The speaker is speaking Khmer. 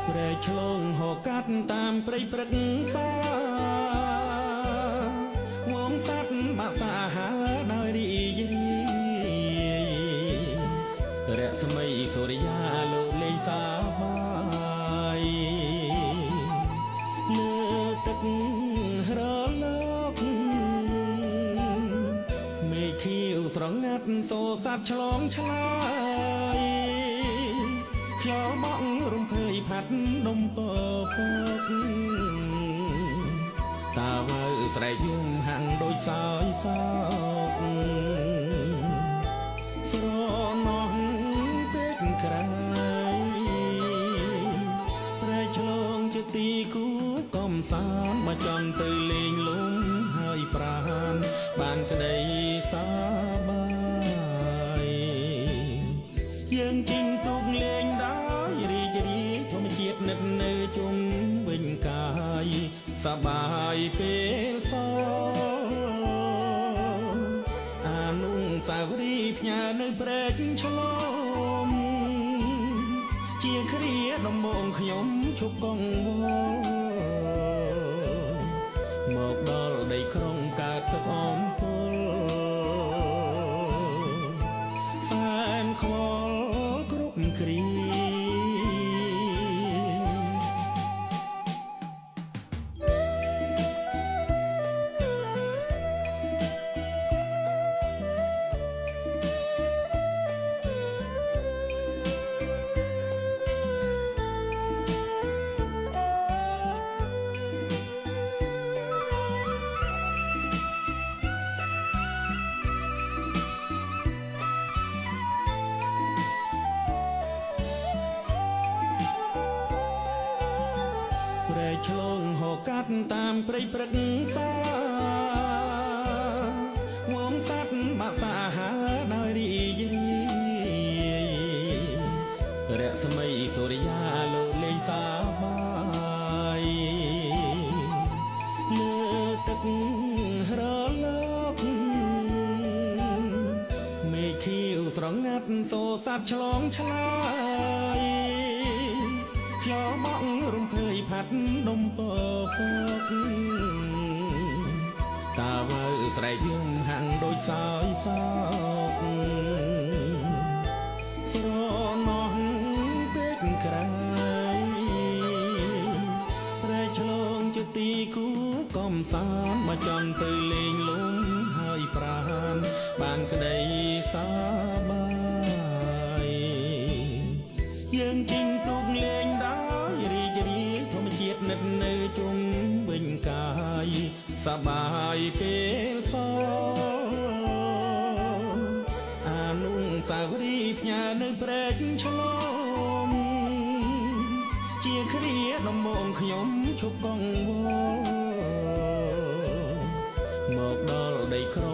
ព្រែកឆ្លងហូរកាត់តាមព្រៃព្រឹក្សាវងសត្វបាក់សាហាដោយរីករាយរស្មីសូរិយាលោកលេងសាវាយលើទឹករលកមេឃខៀវស្រងាត់សូសត្វឆ្លងឆ្លើយខ្យល់បក់រំភើយផាត់ដុំពពកតាវើស្រែកយំហាំងដូចសោយសោកស្រណោះពេកក្រៃព្រែកឆ្លងជាទីគូកំសាន្តបើចង់ទៅលេងលំហើយប្រានបានក្តីសាបាយយើងជិញទូកលេងដោយរីករាយធម្មជាតិនឹកនៅជុំវិញកាយសបាយពេលសអានុសាវរីយ៍ផ្ញើនៅព្រែកឆ្លងជាគ្រាដំបងខ្ញុំឈប់កងវល់មកដល់ដីក្រុងកើតទឹកអំពលសែនខ្វល់គ្រប់គ្រាព្រែកឆ្លងហូរកាត់តាមព្រៃព្រឹក្សាវងសត្វបាក់សាហាដោយរីករាយរស្មីសូរិយាលោកលេងសាវាយលើទឹករលកមេឃខៀវស្រងាត់សូសត្វឆ្លងឆ្លើយខ្យល់បក់រំភើយផាត់ដុំពពកតាវើស្រែកយំហាំងដូចសោយសោកស្រណោះពេកក្រៃព្រែកឆ្លងជាទីគូកំសាន្តបើចង់ទៅលេងលំហើយប្រានបានក្តីសាបាយយើងជិញទូកលេងដោយរីករាយធម្មជាតិនឹកនៅជុំវិញកាយសបាយពេលសអានុសាវរីយ៍ផ្ញើនៅព្រែកឆ្លងជាគ្រាដំបងខ្ញុំឈប់កងវល់មកដល់ដីក្រុង